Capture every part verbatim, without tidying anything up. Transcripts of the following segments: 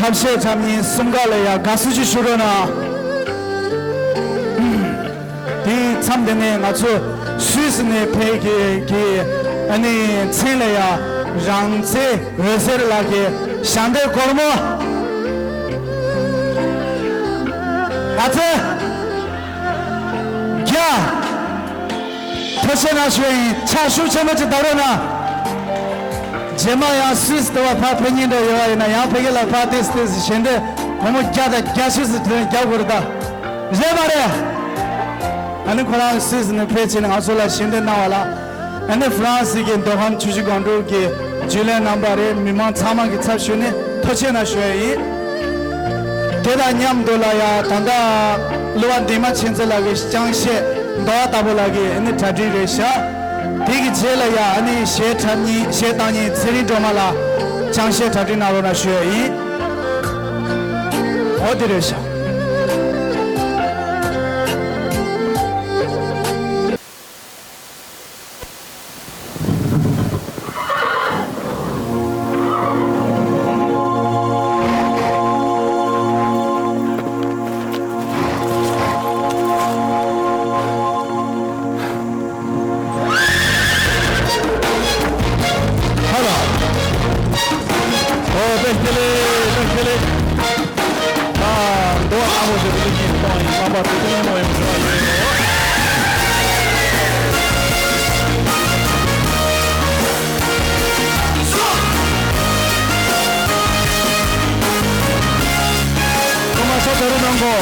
འཁྲབ་གཞས་འཁྲབ་མཁན་གསུམ་ཀ་ལ་ཡང་དགའ་བསུ་ཅིག་ཞུ་རོགས་གནང་། དེའི་མཚམས་དེ་ནས་ང་ཚོ་སུད་སི་ནས་ཕེབས་མཁན་གྱི་ཨ་ནི་མཚན་ལ་ཡང་རང་བཙན་འོད་ཟེར་ལགས་ཀྱི་ཞལ་འདེབས་སྒོར་མོ་ལག་རྩལ་བརྒྱ། ཐུགས་རྗེ་གནང་ཞུ་ཡིན། ཕྱག་ཤུགས་ཆེན་པོ་ཅིག་བརྡབ་རོགས་གནང་། རྗེས་མ་ཡང་སུད་སི་དུ་བ་ཕར་ཕེབས་མཁན་འདྲ་ཡོད་པ་ཡིན་ན་ཡང་ཕ་གི་ལ་ཕར་ཏོག་ཙམ་ཞལ་འདེབས་སྒོར་མོ་བརྒྱ་དང་བརྒྱ་ཅིག་ཙམ་དེ་རིང་རྒྱག་དགོས་རེད་ད། རེད་མ་རེད། ཨ་ནི་ཁོ་རང་སུད་སི་ནས་ཕེབས་བྱས་ནས་ང་ཚོ་ལ་ཞལ་འདེབས་གནང་བ་ལ། ཨ་ནི་ཧྥ་རན་སི་གི་མདོ་ཁམས་ཆུ་བཞི་སྒང་དྲུག་གི་རྒྱུན་ལས་རྣམ་པ་རེད། མི་མང་ཚང་མ་གི་ཚབ་ཞུས་ནས་ཐུགས་རྗེ་གནང་ཞུ་ཡ་ཡིན། དེ་དང་མཉམ་དུ་ལ་ཡ་ད་ལྟ་གླུ་བ་འདན་མ་མཁྱེན་བརྩེ་ལགས་ཀྱི་ཅང་ཤེས་མདོ་བ་ལྟ་བུ་ལགས་ཀྱི་ཨ་ནི་གྲ་སྒྲིག་རེད་ཤག་དེ་གི་རྗེས་ལ་ཡ་ཨ་ནི་གཞས་འཁྲབ་མཁན་གཞས་བཏང་མཁན་ཚེ་རིང་སྒྲོལ་མ་ལགས་ཅང་ཤེས་གྲ་སྒྲིག་གནང་རོགས་གནང་ཞུ་ཡ་ཡིན། འོ་དེ་རེད་ཤག་པ་ཏུ་ཏུ་མོ་ཡང་བཟོ་བ་ཡོད། ཁོ་མ་སོ་དོ་རུ་ནང་གོ།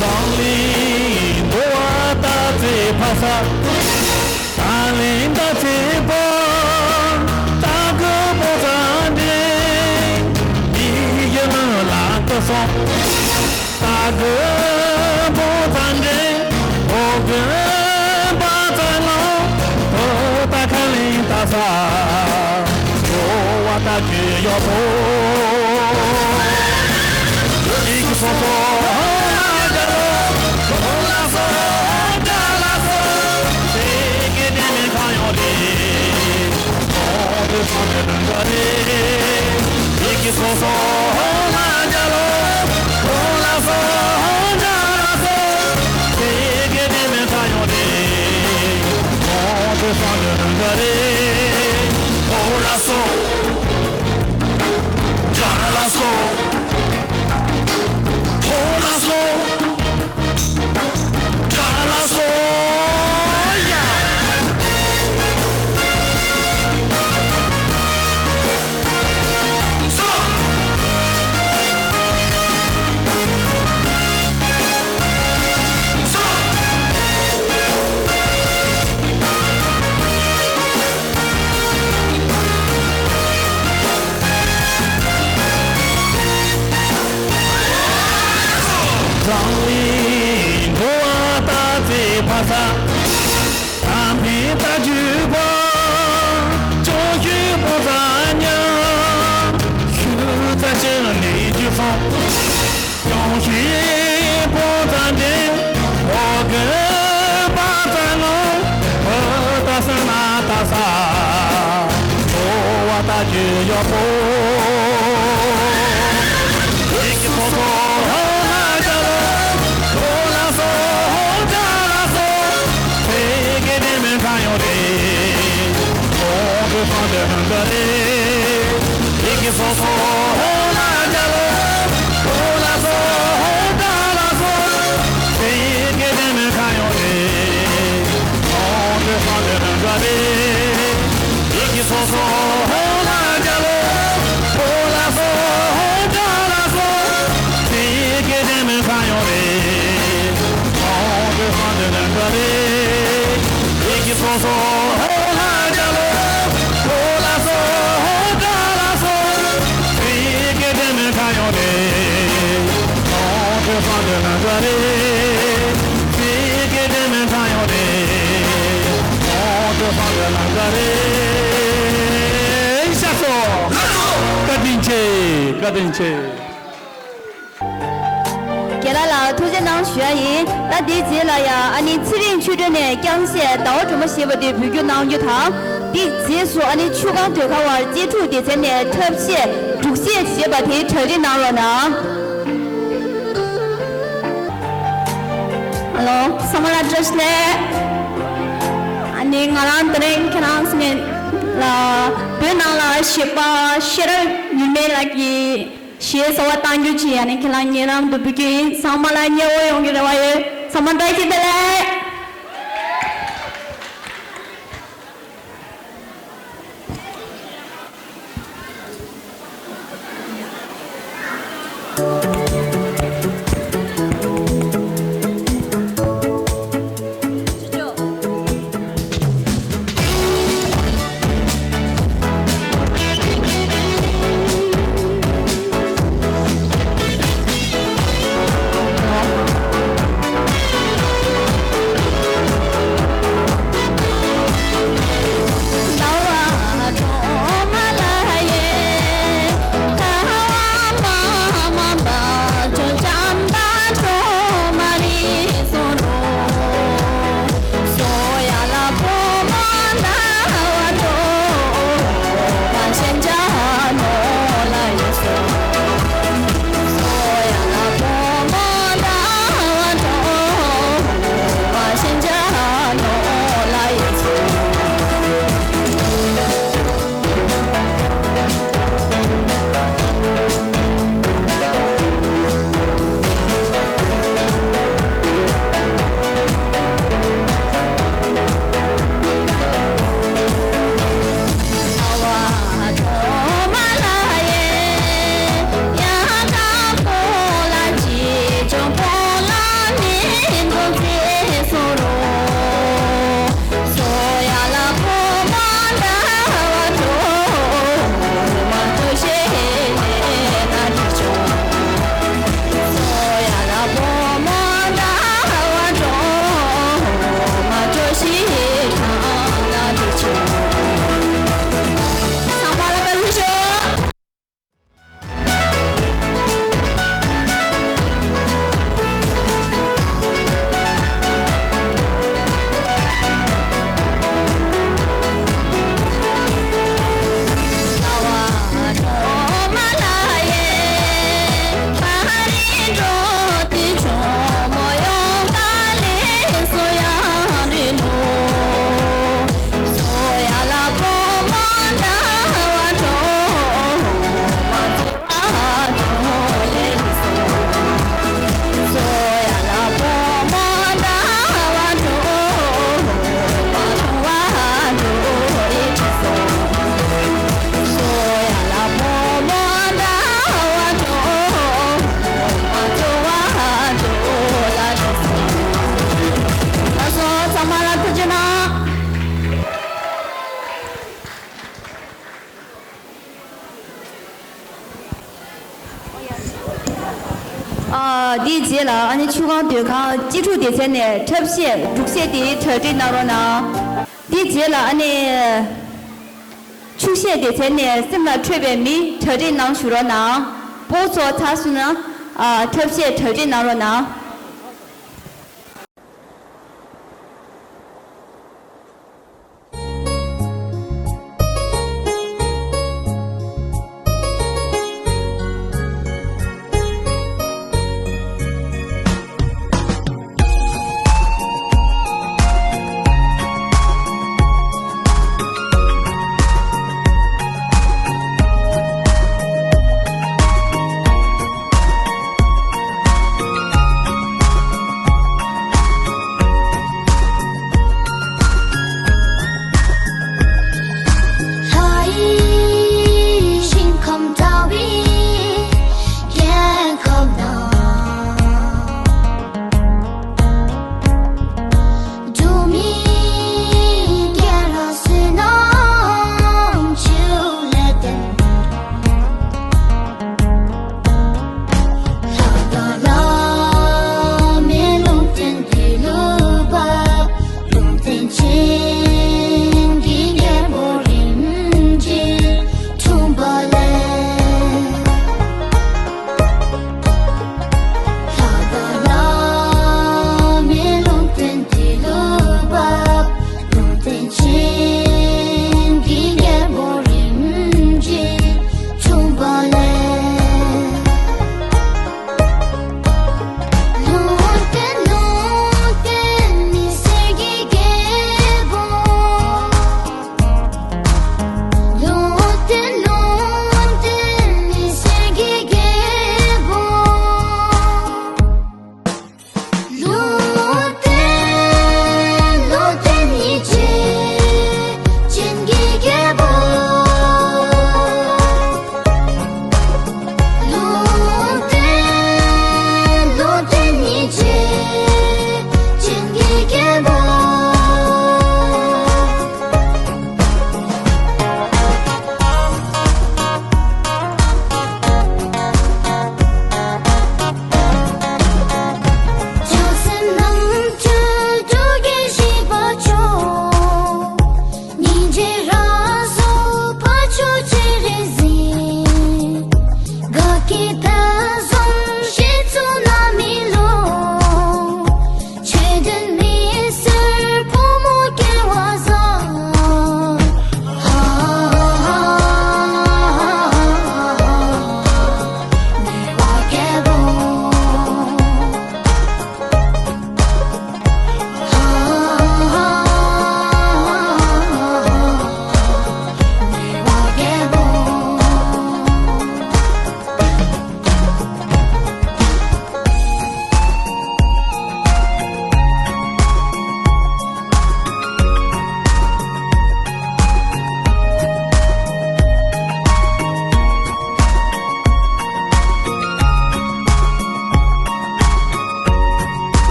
གང་ལས་འགྲོ་བ་དག་ཚེ་ཕ་ས། ད་ལན་ད་ཚེ་པོ། ད་གི་པོ་ཙམ་འདྲེན། མི་ཡི་མི་ལ་ཏུ་སོང་། ད་གི་པོ་ཙམ་འདྲེན། འོ་གི་པ་ཙམ་ལོ། འོ་ད་ཁ་ལིང་ད་ས། འོ་བ་ད་གི་ཡོ་པོ། ཡིག་སོ་སོ་ཧོ་ལ་ཇ་ལོ། ཧོ་ལ་སོ་ཇ་ལ་སོ། སེ་གེ་དེ་མེ་ཁ་ཡོང་རེ། ཧོ་དེ་སོ་དེ་དང་ག་རེ། ཡིག་སོ་སོ་ཧོ་ལ་ཇ་ལོ། ཧོ་ལ་སོ་ཧོ་ཇ་ལ་སོ། སེ་གེ་དེ་མེ་ཁ་ཡོང་རེ། ཧོ་དེ་སོ་དེ་དང་ག་རེ། ཧོ་ལ་སོ། ཇ་ལ་སོ། ཧོ་ལ་སོ། ཇ་ལ་སོ། ཡ། སོ། སོ། གང་ལས་འགྲོ་བ་དག་ཚེ་ཕ་ས། ཨ་ཕི་ད་ཇུ་པ། ཅོ་ཞུ་པོ་ས་ཉ། ཞུ་ཚ་ཅན་ལས་ཇུ་སོང་། ཅོང་ཞི་པོ་ཙམ་འདྲེན། འོ་གི་པ་ཙམ་ལོ། འོ་ད་ས་ན་ད་ས། འོ་བ་ད་ཅི་ཡོ་པོ། ཡིག་སོ་སོ་ཧོ་ལ་ཇ་ལོ། འོ་ལ་སོ་ཧོ་ཇ་ལ་སོ། སེ་གེ་དེ་མེ་ཁ་ཡོང་རེ། འོ་གི་པ་དེ་ནང་ག་རེ། ཡིག་སོ་སོ་ཧོ་ལ་ཇ་ལོ། ཧོ་ལ་སོ་ཧོ་ད་ལ་སོ། སེ་གེ་དེ་ནི་ཁ་ཡོང་རེ། ཧོ་དེ་སོ་དེ་ནི་ག་རེ། ཡིག་སོ་སོ་ཧོ་ལ་ཇ་ལོ། ཧོ་ལ་སོ་ཧོ་ད་ལ་སོ། སེ་གེ་དེ་ནི་ཁ་ཡོང་རེ། ཧོ་དེ་སོ་དེ་ནི་ག་རེ། ཡིག་སོ་སོ་ཧོ་ལ་ཇ་ལོ། ཧོ་ལ་སོ་ཧོ་ད་ལ་སོ། སེ་གེ་དེ་ནི་ཁ་ཡོང་རེ། ཧོ་དེ་སོ་དེ་ནི་ག་རེ། སེ་གེ་དེ་ནི་ཁ་ཡོང་རེ། ཧོ་དེ་སོ་དེ་ནི་ག་རེ། ཤ་སོ། བཀའ་དྲིན་ཆེ། བཀའ་དྲིན་ཆེ། རྒན་ལགས་ལ་ཐུགས་རྗེ་གནང་ཞུ་ཡ་ཡིན། ད་འདིའི་རྗེས་ལ་ཡ་ཨ་ནི་ཚེ་རིང་ཆོས་སྒྲོན་ནས་རྐྱང་གཞས་ཟླ་བ་སྒྲོལ་མ་ཞེས་པ་དེ་འབུལ་རྒྱུ་གནང་རྒྱུ་དང་། དེའི་རྗེས་སུ་ཨ་ནི་ཆུ་སྒང་ཟློས་གར་བར་གཅེས་ཕྲུག་སྡེ་ཚན་ནས་འཁྲབ་གཞས་སྒྲུག་གཞས་ཞེས་པ་དེའི་གྲ་སྒྲིག་གནང་རོགས་གནང་། ཨ་ལོ། ཚང་མ་ལ་བཀྲ་ཤིས་བདེ་ལེགས། ཨ་ནི་ང་རང་དེ་རིང་ཁྱེད་རང་ཚོ་ནས་ལ་བོད་ནང་ལ་གཞས་པ་ཤེས་རབ་ཉི་མའི་ལགས་ཀྱིས། གཞས་གསར་བ་གཏང་རྒྱུ་ཅིག་ཡང་ན་ཁྱེད་རང་ཉེ་ལམ་དུ་འབུལ་རྒྱུ་ཡིན། ཚང་མ་ལ་མཉེས་པོ་ཡོང་གི་རེ་བ་ཡོད། ཚང་མ་བཀྲ་ཤིས་བདེ་ལེགས། དེའི་རྗེས་ལ་ཨ་ནི་ཆུ་སྒང་སྡོད་ཁང་སྤྱི་ཁྲུག་སྡེ་ཚན་ནས་ཁྲབ་བཤད་སྒྲུག་བཤད་དེ་གྲ་སྒྲིག་གནང་རོགས་གནང་། དེའི་རྗེས་ལ་ཨ་ནི་ཆུ་བཤད་སྡེ་ཚན་ནས་སེམས་ལ་འཕྲོད་པའི་མི་གྲ་སྒྲིག་གནང་ཞུ་རོགས་གནང་། སྤོ་བོ་ཚོ་ཚར་སོང་ན་ཨ་ཁྲབ་བཤད་གྲ་སྒྲིག་གནང་རོགས་གནང་།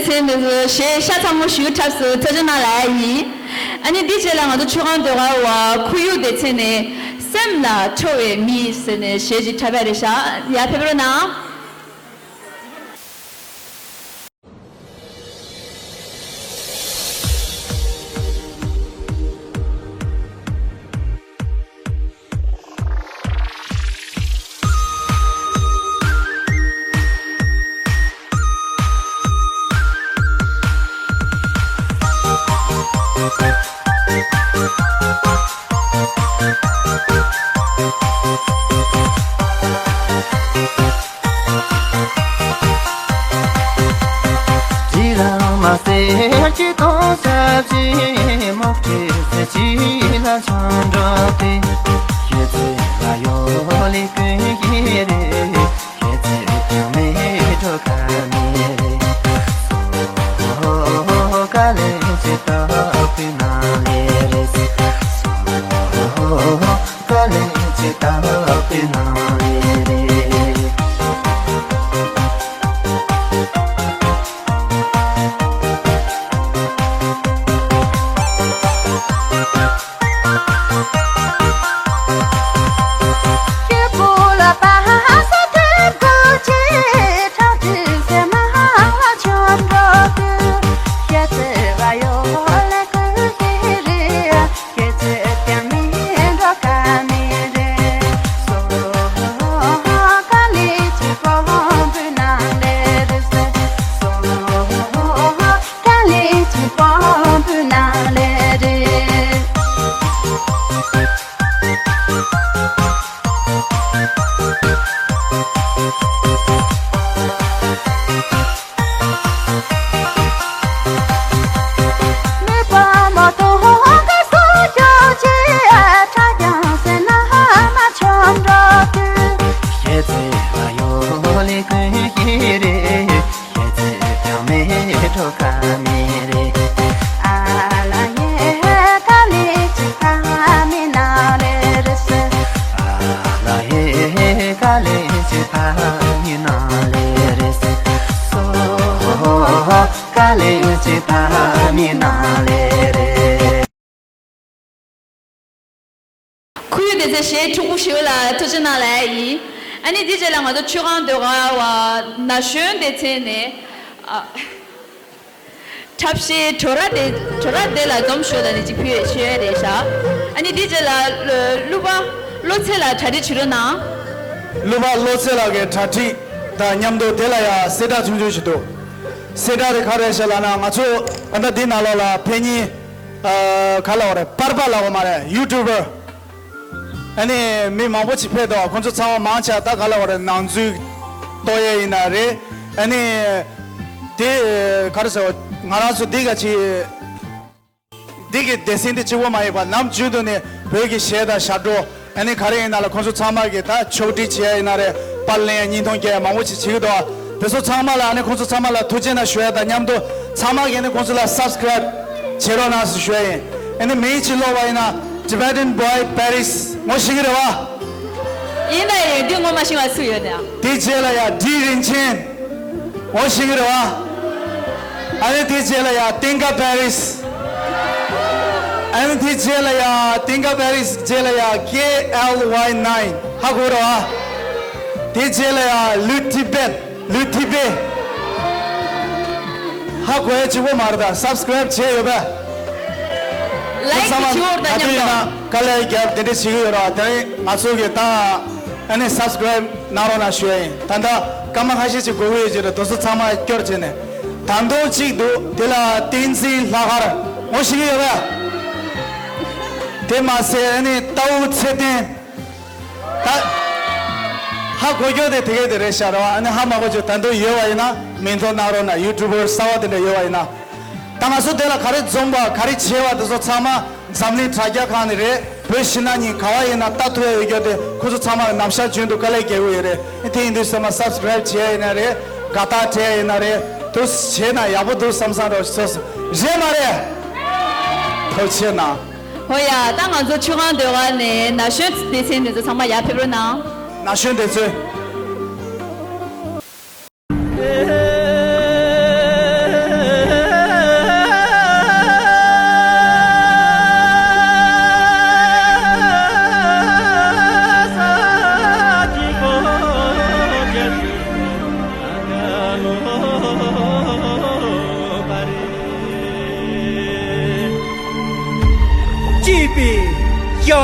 ཚན་འདི་ཚོ་གཞས་ཤ་ཚ་མོ་ཞུ་ཐབས་སུ་ཐུགས་རྗེ་གནང་ལབ་ཡ་ཡིན། ཨ་ནི་འདི་རྗེས་ལ་ང་ཚོ་ཆུ་སྒང་ཟློས་གར་བ་ཁོར་ཡུག་སྡེ་ཚན་ནས་སེམས་ལ་འཕྲོ་བའི་མི་ཟེར་ནས་གཞས་ཅིག་འཁྲབ་ཡ་རེད་ཤག་ཡར་ཕེབས་རོགས་གནང་། རི་རང་མ་སེར་གྱི་སྟོང་ཟབ་ཅིང་། རྨོག་ཁྲི་ཟེར་གྱི་ལ་ཆང་འགྲོ་སྟེ། ཁྱེད་ཚོས་ལ་ཡོད་ལེ་ཀུན་གྱི་རེད། ཁྱེད་ཚོས་ཀྱང་མེད་འགྲོ་ཁ་མེད་རེད། སོ་ཧོ་ཧོ་ཧོ་ཀ་ལེ་ཅི་ཏོག་པི་ན་ལེ་རེད། སོ་ཧོ་ཧོ་ཧོ་ཀ་ལེ་ཅི་ཏོག་པི་ན་ལེ་རེད། ཁྱེད་ཚོས་ལ་ཡོད་ལེ་ཀུན་གྱི་རེད། ཁྱེད་ཚོས་ཀྱང་མེད་འགྲོ་ཁ་མེད་རེད། ཨ་ལ་ཡེ་ཀ་ལེ་ཅི་ཕ་མི་ན་ལེ་རེད། ཨ་ལ་ཡེ་ཀ་ལེ་ཅི་ཕ་མི་ན་ལེ་རེད། སོ་ཧོ་ཀ་ལེ་ཅི་ཕ་མི་ན་ལེ་རེད། ཁོར་ཡུག་སྡེ་ཚན་གཞས་འཁྲུག་པོ་ཞུ་ལ་ཐུགས་རྗེ་གནང་ལབ་ཡ་ཡིན། ཨ་ནི་འདི་རྗེས་ལ་ང་ཚོ་ཆུ་སྒང་ཟློས་གར་བ་ན་གཞོན་སྡེ་ཚན་ནས་ཨ། འཁྲབ་གཞས་བྲོ་ར་དེ་བྲོ་ར་དེ་ལ་འཛོམས་ཤོག་ལབ་ནས་ཅིག་ཕུལ་བའི་ཆོས་རེད་ཤག་ཨ་ནི་འདི་རྗེས་ལ་གླུ་པ་བློ་ཚེ་ལགས་གྲ་སྒྲིག་བྱེད་རོགས་གནང་། གླུ་པ་བློ་ཚེ་ལགས་ཀྱི་གྲ་སྒྲིག་དང་མཉམ་དུ་དེ་ལ་ཡང་གསལ་བསྒྲགས་ཆུང་ཆུང་ཞིག་འདུག་གསལ་བསྒྲགས་དེ་ག་རེ་རེད་ལབ་ན། ང་ཚོ་ད་ལྟ་འདི་ནང་ལོགས་ལ་ཕེབས་མཁན་ཨ་ག་ལབ་དགོས་རེད། པར་པ་ལབ་དགོས་མ་རེད། ཡུ་ཊུབ་པར། ཨ་ནི་མི་མང་པོ་ཅིག་ཕེབས་འདུག་ཁོང་ཚོ་ཚང་མ་མང་ཆེ་ད་ག་ལབ་དགོས་རེད། ནང་འཛུལ་གཏོང་ཡས་ཡིན་ན་རེད། ཨ་ནི་དེ་ག་རེ་ཟེར། ང་རང་ཚོ་འདི་ག་ཅིག་འདི་གི་སྡེ་ཚན་དེ་གཅིག་པོ་མ་ཡིན་པ་ནམ་རྒྱུན་དུ་ནས་བོད་ཀྱི་གཞས་དང་ཞབས་བྲོ། ཨ་ནི་ག་རེ་ཡིན་ན་ལ་ཁོང་ཚོ་ཚང་མ་གིས་ད་ཕྱོགས་སྒྲིག་བྱེད་ཡ་ཡིན་ན་རེད། པར་ལེན་ཡ་བརྙན་ཐུང་རྒྱག་ཡ་མང་པོ་ཅིག་བྱེད་ཀྱི་འདུག་དེ་ཚོ་ཚང་མ་ལ་ཨ་ནི་ཁོང་ཚོ་ཚང་མ་ལ་ཐུགས་རྗེ་གནང་ཞུ་ཡ་དང་མཉམ་དུ་ཚང་མ་གིས་ཨ་ནི་ཁོང་ཚོ་ལ་སབ་སི་ཀ་རེབ་བྱེད་རོགས་གནང་ཞེས་ཞུ་ཡ་ཡིན། ཨ་ནི་མིང་ཅིག་ཀློག་པ་ཡིན་ན་Tibetan Boy Paris། ངོ་ཤེས་ཀྱི་རེད་བ། ཡིན་ད་ཡིན། འདི་ངོ་མ་ཤེས་པ་སུ་ཡོད་ནས། དེ་རྗེས་ལ་ཡ་ཌི་རིན་ཆེན། ངོ་ཤེས་ཀྱི་རེད་བ། ཨ་ནི་དེ་རྗེས་ལ་ཡ་ཏིང་ཀ་པེ་རིས། ཨ་ནི་དེ་རྗེས་ལ་ཡ་ཏིང་ཀ་པེ་རིས་རྗེས་ལ་ཡ་ཀེ་ཨེལ་ཝའི་ནའིན། ཧ་གོ་རེད་བ། དེ་རྗེས་ལ་ཡ་ལུ་ཐི་བེད། ལུ་ཐི་བེད། ཧ་གོ་ཡ་གཅིག་པོ་མ་རེད་ད། སབ་སི་ཀ་རེབ་བྱས་ཡོད་པས། ལའིག་ཚང་མ་བྱེད་འོར་དང་མཉམ་དུ། ད་དུང་ཡིན་ན་དཀའ་ལས་རྒྱབ་དེ་འདྲ་བྱེད་ཀྱི་ཡོད་རེད་བ། དེ་རིང་ང་ཚོ་གི་ད་ཨ་ནི་སབ་སི་ཀ་རེབ་གནང་རོགས་གནང་ཞུ་ཡ་ཡིན། ད་ལྟ་སྐར་མ་ཁ་ཤས་ཅིག་འགོར་གྱི་ཡོད་ཅེས་རེད། དེ་ཚོ་ཚང་མ་སྐྱོར་བྱས་ནས། ད་དུང་གཅིག་འདུག་དེ་ལ་བསྟན་འཛིན་ལྷག་དཀར། ངོ་ཤེས་ཀྱི་ཡོད་པས། དེ་མ་ཟད་ཨ་ནི་རྟའུ་ཚེ་བརྟན། ད་ཧ་གོ་རྒྱུ་དེ་དེ་གས་དེ་རེད་ཤག་རེད་བ། ཨ་ནི་ཧ་མ་གོ་རྒྱུ་ད་དུང་ཡོད་པ་ཡིན་ན་མིང་ཐོ་གནང་རོགས་གནང་། ཡུ་ཊུབ་པར་གསར་པ་དེ་འདྲ་ཡོད་པ་ཡིན་ན། ད་ང་ཚོ་དེ་ལ་ག་རེ་འཛོམས་པ་ག་རེ་བྱས་པ་དེ་ཚོ་ཚང་མ་འཛམ་གླིང་དྲ་རྒྱ་ཁག་ནས་རེད། བོད་ཕྱི་ནང་གཉིས་ག་བ་ཡིན་ན་ལྟ་ཐུབ་ཡ་ཡོད་རྒྱུ་དེ་ཁོ་ཚོ་ཚང་མ་ལ་ནམ་ཞག་རྒྱུན་དུ་དཀའ་ལས་རྒྱག་གི་ཡོད་རེད། ཨ་དེ་ཡིན་དུས་ཚང་མ་སབ་སི་ཀ་རེབ་བྱས་ཡ་ཡིན་ན་རེད། དགའ་རྟགས་སྤྲད་ཡ་ཡིན་ན་རེད། དུ་བྱས་ན་ཡག་པོ་འདུག་བསམ་བསམ་རོགས་ཞུ། རེད་མ་རེད། ཐུགས་རྗེ་གནང་། ཧོ་ཡ། ད་ང་ཚོ་ཆུ་སྒང་ཟློས་གར་ནས་ན་གཞོན་སྡེ་ཚན་དེ་ཚོ་ཚང་མ་ཡར་ཕེབས་རོགས་གནང་། ན་གཞོན་སྡེ་ཚན།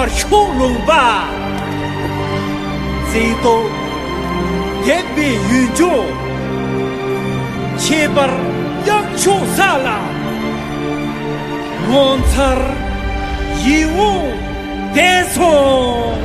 ཕྱོགས་ལུང་པ། བརྩེ་དུང་ལྡན་པའི་ཡུལ་ལྗོངས། ཁྱད་པར་གཡག་ཕྱོགས་ས་ལ། ངོ་མཚར་ཡིད་འོང་དེ་སོང་།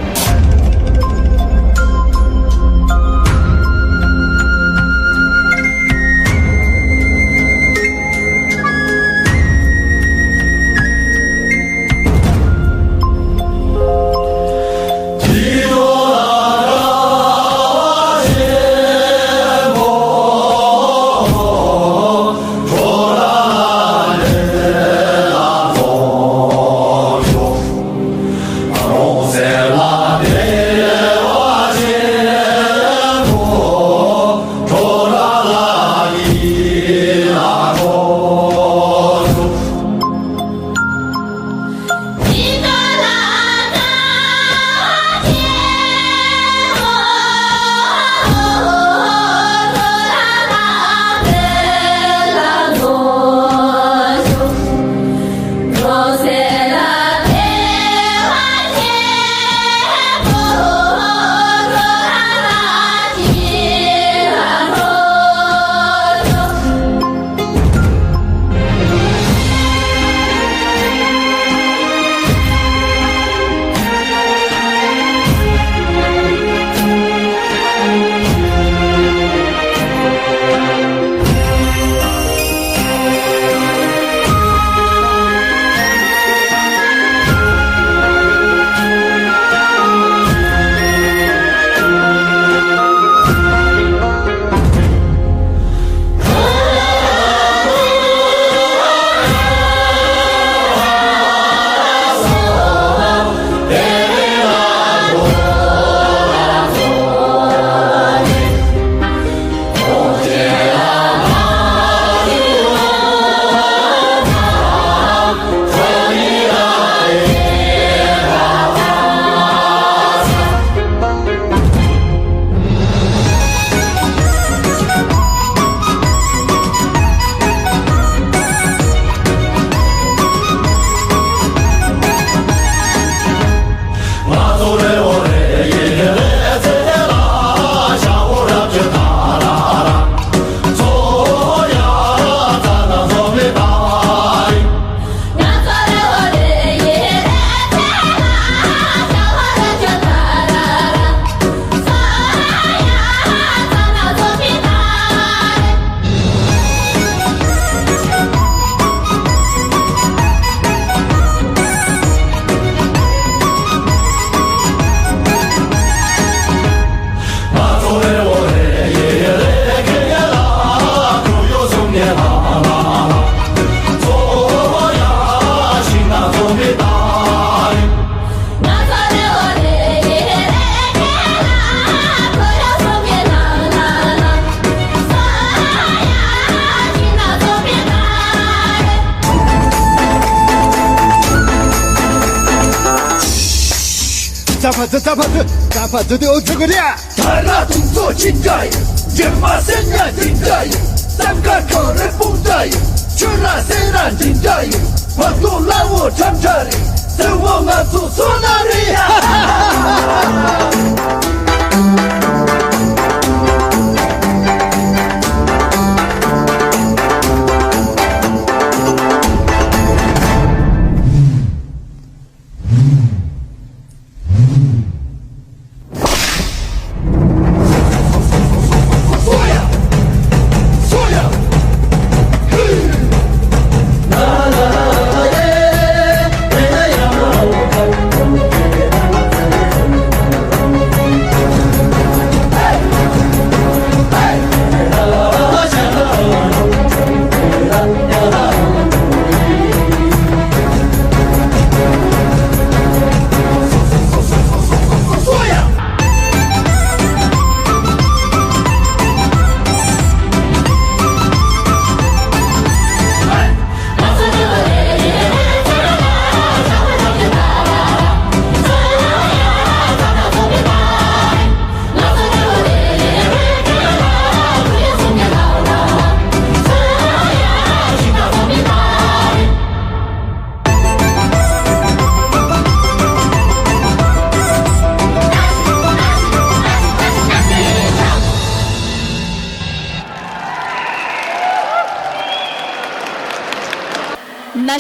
ཙ་ཕ་ཙི་ཙ་ཕ་ཙི་ཙ་ཕ་ཙི་དེ་འོ་ཙི་གི་རེད། ད་ར་དུང་ཚོ་ཅི་འདྲ་ཡིན། རྒྱན་མ་སེར་ཉ་འདི་འདྲ་ཡིན། སམ་ཁ་ཁོ་རི་སྤུངས་འདྲ་ཡིན། ཆུ་ར་སེ་ར་འདི་འདྲ་ཡིན། བ་དུང་ལ་འོ་འཁྲབ་འདྲ་རེད། སེ་འོ་ང་ཚོ་སོ་ན་རེད།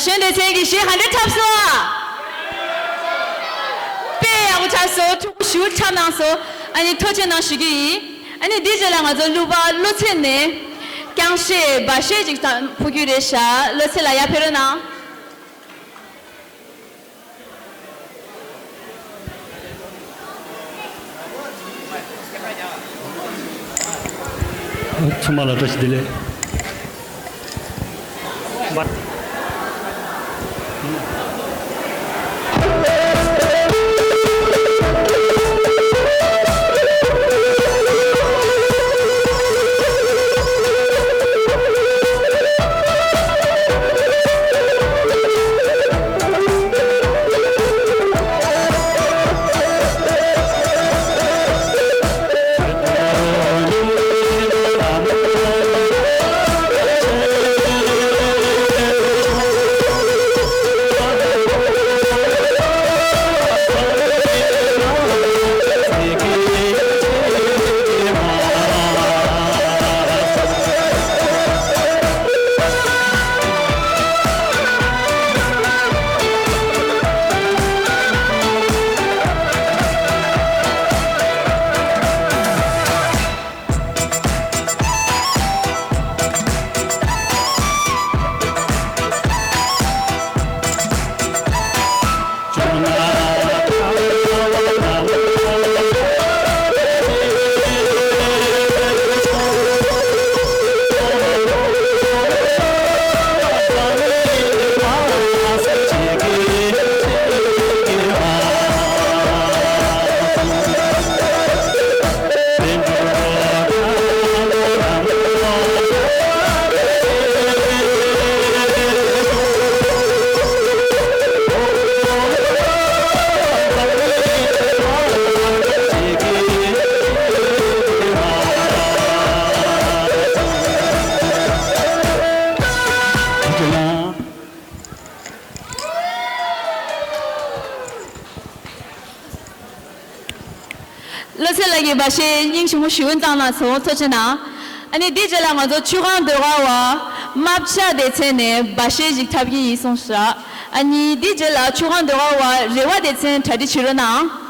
ཞོན་སྡེ་ཚན་གྱིས་གཞས་ག་འདྲ་འཁྲབ་སོང་ཨ། དཔེ་ཡག་པོ་འཁྲབ་སོང་། ཕྲུ་གུ་ཞེ་པོ་འཁྲབ་གནང་སོང་། ཨ་ནི་ཐུགས་རྗེ་གནང་ཞུ་རྒྱུ་ཡིན། ཨ་ནི་འདིའི་རྗེས་ལ་ང་ཚོ་གླུ་པ་བློ་ཚེ་ནས་རྐྱང་གཞས་སྦ་གཞས་ཅིག་ཕུལ་རྒྱུ་རེད་ཤག། བློ་ཚེ་ལགས་ཡར་ཕེབས་རོགས་གནང་། ཚང་མ་ལ་བཀྲ་ཤིས་བདེ་ལེགས། བློ་ཚེ་ལགས་ཀྱིས་སྦ་གཞས་སྙིང་རྗེ་མོ་ཞེ་པོ་བཏང་གནང་སོང་། ཐུགས་རྗེ་གནང་། ཨ་ནི་འདིའི་རྗེས་ལ་ང་ཚོ་ཆུ་སྒང་ཟློས་གར་བ་རྨ་བྱ་སྡེ་ཚན་ནས་སྦ་གཞས་ཤིག་འཁྲབ་ཀྱི་ཡིན་གསུངས་ཤག། ཨ་ནི་འདིའི་རྗེས་ལ་ཆུ་སྒང་ཟློས་གར་བ་རེ་བ་སྡེ་ཚན་གྲ་སྒྲིག་བྱེད་རོགས་གནང་།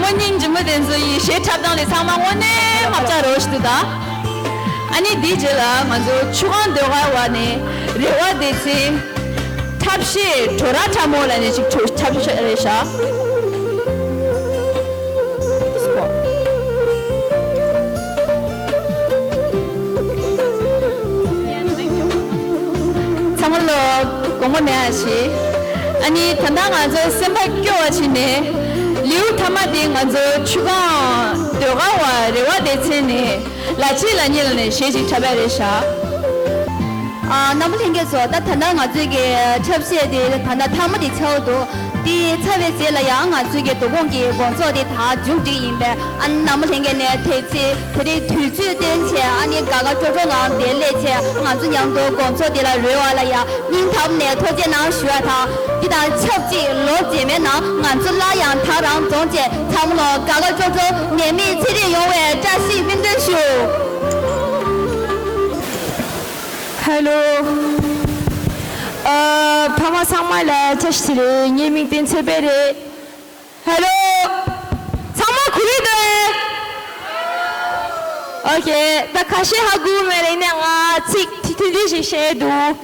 མོ་སྙིང་རྗེ་མོ་དེ་ཚོ་ཡི་གཞས་འཁྲབ་སྟངས་དེ་ཚང་མ་དངོས་གནས་མ་བྱ་རོ་ཞིག་འདུག་ད། ཨ་ནི་དེའི་རྗེས་ལ་ང་ཚོ་ཆུ་སྒང་ཟློས་གར་བ་ནས་རེ་བ་བདེ་ཆེན་འཁྲབ་གཞས་བྲོ་ར་ཁྲ་མོ་ལ་ནས་ཅིག་འཁྲབ་གཞས་རེད་ཤག་ཚང་མ་ལ་དགོང་མོ་ནས་ཨ་ཞེས། ཨ་ནི་ད་ལྟ་ང་ཚོ་སེམས་པ་སྐྱོ་བ་བྱས་ནས་ལེའུ་མཐའ་མ་དེ་ང་ཚོ་ཆུ་སྒང་ཟློས་གར་བ་རེ་བ་བདེ་ཆེན་ནས་ལ་ཅི་ལ་ཉི་ལ་ནས་གཞས་ཅིག་འཁྲབ་ཡ་རེད་ཤག་ཨ། རྣམ་པ་ལྷན་རྒྱས་ཚོ། ད་ད་ལྟ་ང་ཚོའི་གི་འཁྲབ་གཞས་དེ་ད་ལྟ་མཐའ་མ་དེ་ཚར་འདུག་དེ་ཚར་བའི་རྗེས་ལ་ཡང་ང་ཚོའི་གི་དོ་དགོང་གི་དགོང་ཚོགས་དེ་ད་མཇུག་སྒྲིལ་ཡིན་པས། ཨ། རྣམ་པ་ལྷན་རྒྱས་ནས་དེ་ཚེ་དེ་རིང་དུས་ཚོད་བཏོན་བྱས། ཨ་ནི་དགའ་དགའ་སྤྲོ་སྤྲོ་ངང་དེ་སླེབས་བྱས། ང་ཚོ་མཉམ་དུ་དགོང་ཚོགས་དེ་ལ་རོལ་བ་ལ་ཡང་སྙིང་ཐག་ནས་ཐུགས་རྗེ་གནང་ཞུ་བ་དང་། འདི་དང་ཆབས་ཅིག་ལོ་རྗེས་མའི་ནང་ང་ཚོ་སླར་ཡང་དག་རང་འཛོམས་བྱས། ཚང་མ་ལ་དགའ་དགའ་སྤྲོ་སྤྲོ་ནད་མེད་ཚེ་རིང་ཡོང་བའི་བཀྲ་ཤིས་སྨོན་འདུན་ཞུ། ཧེ་ལོ། ཨ། ཕ་མ་ཚང་མ་ལ་བཀྲ་ཤིས་བདེ་ལེགས། ངའི་མིང་བསྟན་ཚེ་དཔལ་རེད། ཧེ་ལོ། ཚང་མ་གོ་གི་འདུག་ཨེ། ཨོ་ཁེ། ད་ཁ་ཤས་ཧ་གོ་མེད་རེད། ནས་ང་ཚིག་ཐུང་ཐུང་ཞིག་བཤད་འདུག་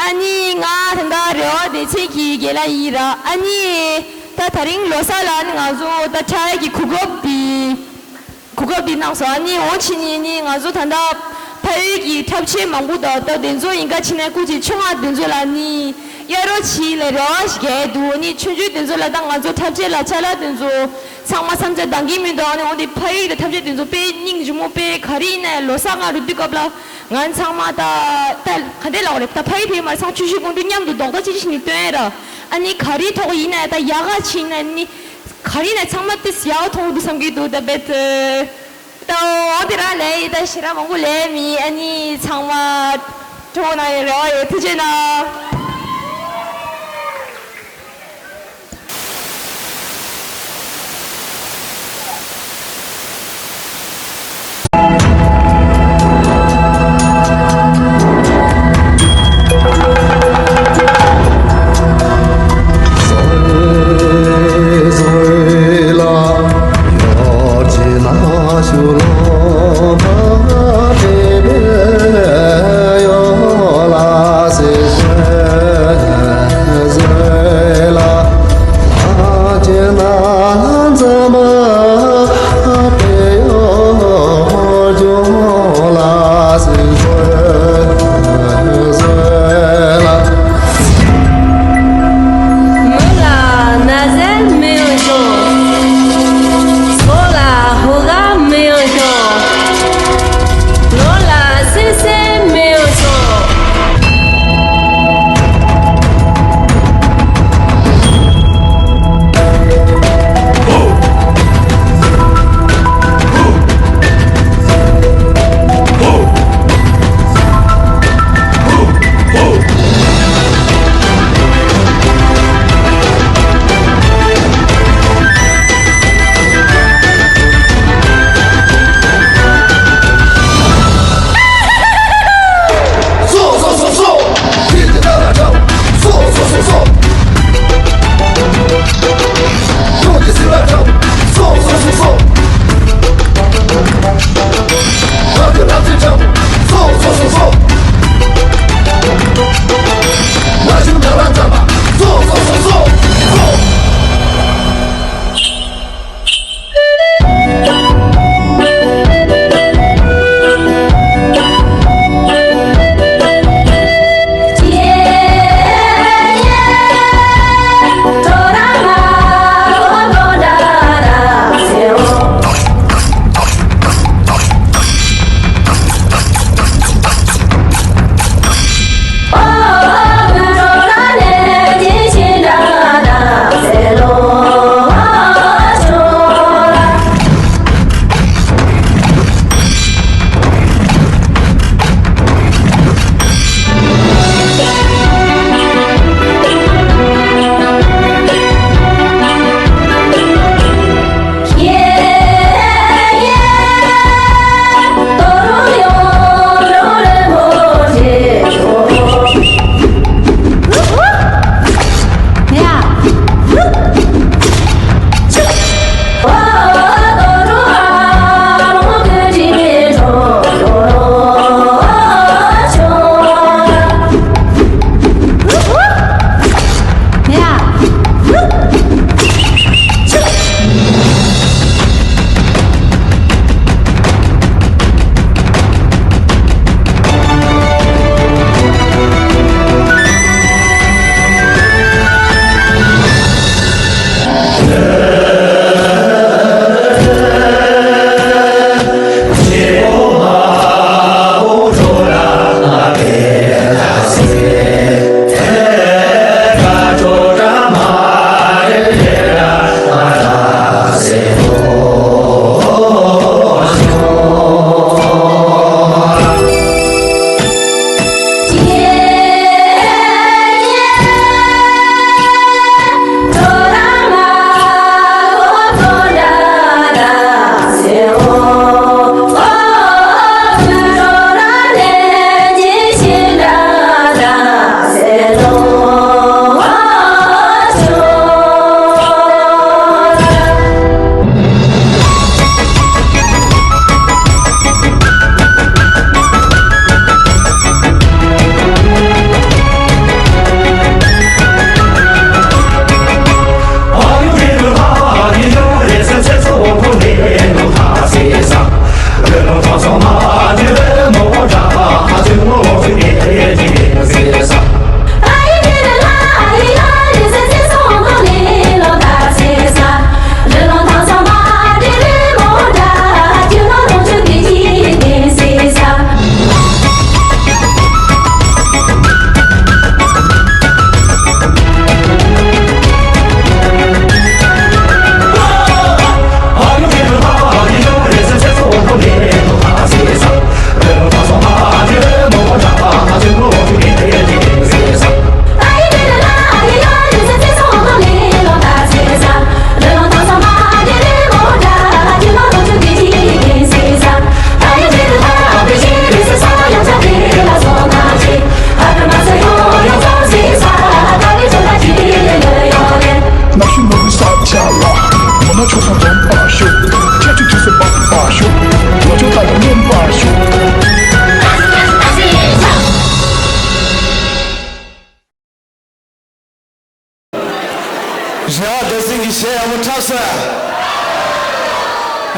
ཨ་ནི་ང་ད་ལྟ་རེ་བ་བདེ་ཆེན་གྱི་རྒན་ལགས་ཡིན་ར། ཨ་ནི་ད་དེ་རིང་ལོ་གསར་ལ་ནི་ང་ཚོ་ད་འཁྲབ་ཡས་ཀྱི་གོ་སྐབས་དེ། གོ་སྐབས་འདི་གནང་སོང་། ཨ་ནི་འོ་ཕྱི་ཉིན་ནི་ང་ཚོ་ད་ལྟ་ཕ་ཡུལ་གྱི་འཁྲབ་ཆས་མང་པོ་དང་། ད་དེ་ཚོ་ཡིན་ག་ཕྱི་ནས་སྐུ་མཁྱེན་ཆུང་ང་དེ་ཚོ་ལ་ནི་གཡར་རོགས་བྱེད་ལས་རེ་བ་ཞིག་རྒྱག་འདུག་ཨ་ནི་ཆུང་ཆུང་དེ་ཚོ་ལ་ད་ང་ཚོ་འཁྲབ་ཆས་ལ་ཅ་ལག་དེ་ཚོ་ཚང་མ་བསམ་འཆར་འདང་གི་མི་འདུག་ཨ་ནི་འོ་དེ་ཕ་ཡུལ་གྱི་འཁྲབ་ཆས་དེ་ཚོ་དཔེ་སྙིང་རྗེ་མོ། དཔེ་ག་རེ་ཡིན་ནའི་ལོ་གསར་སྔ་རུ་དུས་སྐབས་ལ་ང་ཚང་མ་ད་ད་ག་འདྲ་ལབ་དགོས་རེད། ད་ཕ་ཡུལ་དེ་མར་ཚང་ཆུ་ཤུལ་ཀོང་སྤྲུལ་མཉམ་དུ་རྡོག་རྡོག་ཅིག་ཅིག་ནི་སྟོན་ཡ་ར། ཨ་ནི་ག་རེ་ཐོག་ཡིན་ནའི་ད་ཡག་ག་ཕྱིན་ནའི་ནི། ག་རེ་ནས་ཚང་མ་ཏིས་ཡག་མཐོང་འདུག་བསམ་གྱི་འདུག་ད་བེད་ད་འོ་དེ་རང་ལས་ཡི་ད་ཞེ་དྲག་མང་པོ་ལས་མི། ཨ་ནི་ཚང་མ་གྲོགས་ན་ཡི་རེ་བ་ཡོད། ཐུགས་རྗེ་གནང་། མོ་ལ་ན་ཟས་མི་ཡོང་ཤོག་ཚོགས་ལ་ཧོ་ག་མི་ཡོང་ཤོག་ལོ་ལ་སེ་སེ་མི་ཡོང་ཤོག་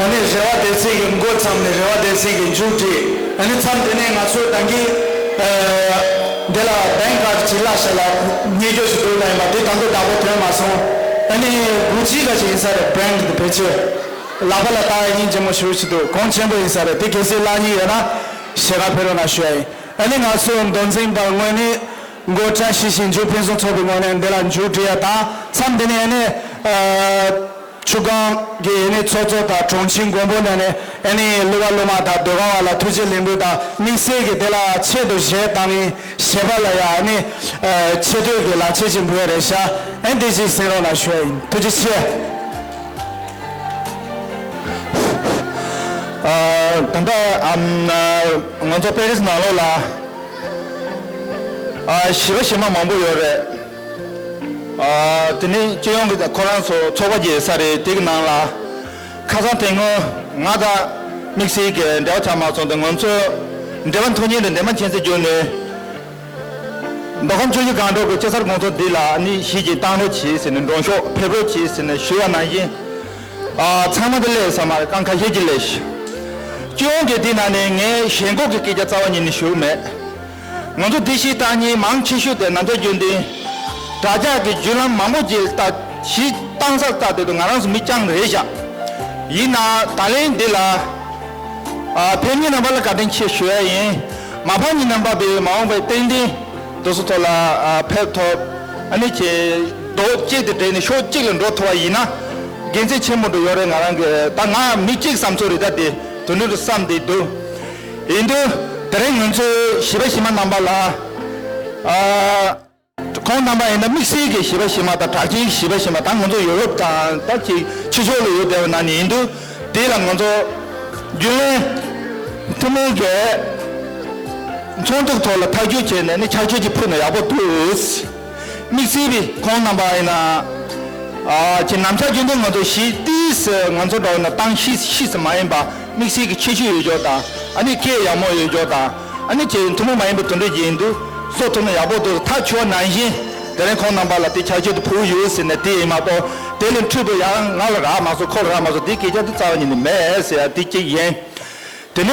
ཨ་ནི་རེ་བ་དེ་ཚིག་གི་མགོ་མཚམས་ནས་རེ་བ་དེ་ཚིག་གི་མཇུག་བསྒྲིལ། ཨ་ནི་མཚམས་དེ་ནས་ང་ཚོ་ད་གིན་འདི་ལ་བེང་ཀར་ཅིག་ལ་ཤ་ལ་ཉེ་སྐྱོ་ཞིག་འདུག་ལ་ཡིན་པ་དེ་ད་དུང་བདག་པོ་ཐོན་མ་སོང་། ཨ་ནི་གུ་ཅི་ག་ཅིག་ཡིན་ས་རེད། བེང་དེ་ཕལ་ཆེར་ལག་པ་ལ་བཏགས་སྙིང་རྗེ་མོ་ཞུ་ཞིག་འདུག་གོང་ཆེན་པོ་ཡིན་ས་རེད། དེ་གལ་སྲིད་ལག་གཉིས་ཡོད་ན་ཞལ་ཁ་ཕེབས་རོགས་གནང་ཞུ་ཡ་ཡིན། ཨ་ནི་ང་ཚོ་མདོ་འཛིན་པ་དངོས་གནས། མགོ་བཀྲ་ཤིས་ཤིང་མཇུག་ཕུན་སུམ་ཚོགས་པའི་ངོས་ནས་འདི་ལ་མཇུག་སྒྲིལ་ཡ་དང་མཚམས་འདི་ནས་ཨ་ནི་ཨ་ཆུ་སྒང་གི་ཨ་ནི་ཚོགས་གཙོ་དང་དྲུང་ཆེ་མགོན་པོ་ནས་ནི་ཨ་ནི་གླུ་བ་གླུ་མ་དང་ཟློས་གར་བ་ལ་ཐུགས་རྗེ་ལེགས་འབུལ་དང་དམིགས་བསལ་གྱི་དེ་ལ་ཆེད་དུ་གཞས་བཏང་མཁན་གཞས་པ་ལ་ཡ་ཨ་ནི་ཨ་ཆེ་བསྟོད་ཀྱི་ལག་ཆས་ཅིག་འབུལ་ཡ་རེད་ཤག་ཨ་ནི་འདི་ཅིག་གསན་རོགས་གནང་ཞུ་ཡ་ཡིན། ཐུགས་རྗེ་ཆེ། ཨ་ད་ལྟ་ཨམ་ང་ཚོ་པེ་རིས་ནང་ལོགས་ལ། ཨ་གཞས་པ་གཞས་མ་མང་པོ་ཡོད་རེད། ཨ་དེ་ནི་སྤྱི་ཡོངས་ཀྱི་ཁོ་རང་ཚོ་ཚོགས་པ་ཅིག་ཡོད་ས་རེད། དེ་གི་ནང་ལ་ཁ་སང་དེ་སྔོན་ང་དང་དམིགས་བསལ་གྱི་འབྲེལ་བ་ཆགས་མ་སོང་སྟེ། ང་ཚོ་འབྲེལ་བ་མཐུད་མཁན་དེ་འདན་མ་མཁྱེན་བརྩེ་བརྒྱུད་ནས་མདོ་ཁམས་ཆུ་བཞི་སྒང་དྲུག་གི་སྤྱི་གསར་དགོང་ཚོགས་འདི་ལ་ནི་གཞས་ཅིག་བཏང་རོགས་གྱིས་ཟེར་ནས། མགྲོན་ཤོག་ཕེབས་རོགས་གྱིས་ཟེར་ནས་ཞུས་པ་ནང་བཞིན། ཨ་ཚང་མ་དེ་སླེབས་ས་མ་རེད། རྐང་ཁ་ཤས་ཅིག་སླེབས་ཤག་སྤྱི་ཡོངས་ཀྱི་དེ་ནང་ནས་ངས་ཞེན་ཁོག་གི་སྐད་ཆ་རྩ་བ་ཉིད་ནས་ཞུ་གི་མེད། ང་ཚོ་དེ་གཞས་བཏང་མཁན་མང་ཆེ་ཤོས་དེ་ནམ་ཟླ་རྒྱུན་ལྡན། དྲ་རྒྱ་གི་བརྒྱུད་ལམ་མང་པོ་ཅིག་ལྟ། གཞས་བཏང་ས་ལྟ་དེ་དུས་ང་རང་ཚོ་མི་རྐྱང་རེད་ཤག་ཡིན་ན་ད་ལན་འདི་ལ་ཨ་ཕེབས་མཁན་རྣམ་པ་ལ་བཀའ་དྲིན་ཆེ་ཞུ་ཡ་ཡིན། མ་ཕེབས་མཁན་རྣམ་པ་དེ་མ་འོངས་པའི་ཏན་ཏན་དེ་ཚོ་ཐོག་ལ་ཨ་ཕེབས་ཐུབ། ཨ་ནི་ཁྱེད་རྡོག་གཅིག་དེ་སྦྲེལ་ནས་ཕྱོགས་གཅིག་ལ་འགྲོ་ཐུབ་པ་ཡིན་ན་དགེ་མཚན་ཆེན་པོ་འདྲ་ཡོད་རེད། ང་རང་གི་ད་ང་མི་གཅིག་བསམ་ཚུལ་རེད། ད་དེ་དོན་དུ་བསམ་བསྡད་འདུག་ཡིན་དུས་དེ་རིང་ང་ཚོའི་གཞས་པ་གཞས་མ་རྣམ་པ་ལ་ཨ། ཁོང་རྣམ་པ་ཡིན་ན་དམིགས་བསལ་གྱི་གཞས་པ་གཞས་མ་དང་གྲགས་ཅན་གྱི་གཞས་པ་གཞས་མ་དང་། ང་ཚོ་ཡོ་རོབ་དང་ད་ཅིག་ཕྱི་ཕྱོགས་ལ་ཡོད་བསྡད་པ་ནང་ནས་ཡིན་དུས། དེ་ལ་ང་ཚོ་རྒྱུན་ལས་ཐུན་མོང་གི་ཚོགས་འདུ་ཐོག་ལ་ཐག་གཅོད་བྱས་ནས་ནི་ཕྱག་མཆོད་ཅིག་ཕུལ་ན་ཡག་པོ་འདུག་དམིགས་བསལ་གྱི་ཁོང་རྣམ་པ་ཡིན་ན། ཨ་ཅིག་ནམ་ཞག་རྒྱུན་དུ་ང་ཚོ་གཞས་ཏིས་ང་ཚོ་འདྲ་བོ་ན་བཏང་ཤེས་ཤེས་སུ་མ་ཡིན་པ། དམིགས་བསལ་གྱི་ཁྱད་ཆོས་ཡོད་ཅོག་དང་། ཨ་ནི་སྐད་ཡག་མོ་ཡོད་ཅོག་དང་། ཨ་ནི་ཁྱེད་ཐུན་མོང་མ་ཡིན་པའི་དོན་འགྲེལ་ཅིག་ཡིན་དུས་བཟོ་ཐུབ་ན་ཡག་པོ་འདུག་ཐག་ཆོད་ནང་བཞིན་དེ་རིང་ཁོང་རྣམ་པ་ལ་དེ་ཕྱག་མཆོད་དུ་ཕུལ་ཡོད་ཟེར་ནས་དེ་ཡིན་མ་གཏོགས། དེ་ལས་འཕྲོས་པའི་ཡང་ང་ལ་རག་མ་སོང་། ཁོ་ལ་རག་མ་སོང་། དེ་སྐད་ཆ་དེ་རྩ་བ་ཉིད་ནས་མེད་ཟེར་ཡ་དེ་གཅིག་ཡིན། དེ་ནས་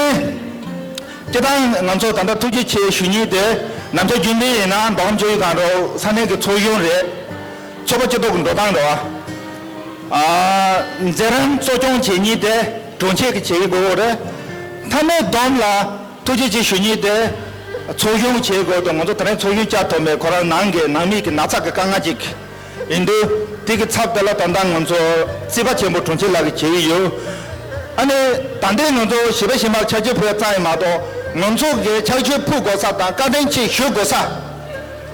སྤྱིར་བཏང་ང་ཚོ་ད་ལྟ་ཐུགས་རྗེ་ཆེ་ཞུ་མཁན་དེ་ནམ་ཞག་རྒྱུན་ལྡན་ཡིན་ན་མདོ་ཁམས་ཆུ་བཞི་སྒང་དྲུག་ས་གནས་ཀྱི་ཚོགས་གཞོན་རེད། ཚོགས་པ་སྐྱིད་སྡུག་གི་འགྲོ་སྟངས་རེད་བ། ཨ་མཛད་རིམ་གཙོ་སྐྱོང་བྱེད་མཁན་དེ་དྲུང་ཆེ་གིས་བྱེད་ཀྱི་དགོས་རེད། མཐའ་མའི་བསྡོམས་ལ་ཐུགས་རྗེ་ཆེ་ཞུ་མཁན་དེ་ཚོགས་གཞོན་བྱེད་དགོས་འདུག་ང་ཚོ་དེ་རིང་ཚོགས་གཞོན་བཅར་ཐུབ་མེད། ཁོ་རང་ནང་གི་ནང་མི་གི་ན་ཚ་གི་དཀའ་ངལ་ཅིག་ཡིན་དུས། དེ་གི་ཚབ་དེ་ལ་ད་ལྟ་ང་ཚོ་རྩིས་པ་ཆེན་པོ་དྲུང་ཆེ་ལགས་ཀྱིས་བྱེད་ཀྱི་ཡོད། ཨ་ནི་ད་ལྟའི་ང་ཚོ་གཞས་པ་གཞས་མ་ལ་ཕྱག་མཆོད་ཕུལ་ཡ་ཙམ་ཡིན་མ་གཏོགས། ང་ཚོ་གི་ཕྱག་མཆོད་ཕུལ་དགོས་ས་དང་བཀའ་དྲིན་ཆེ་ཞུ་དགོས་ས།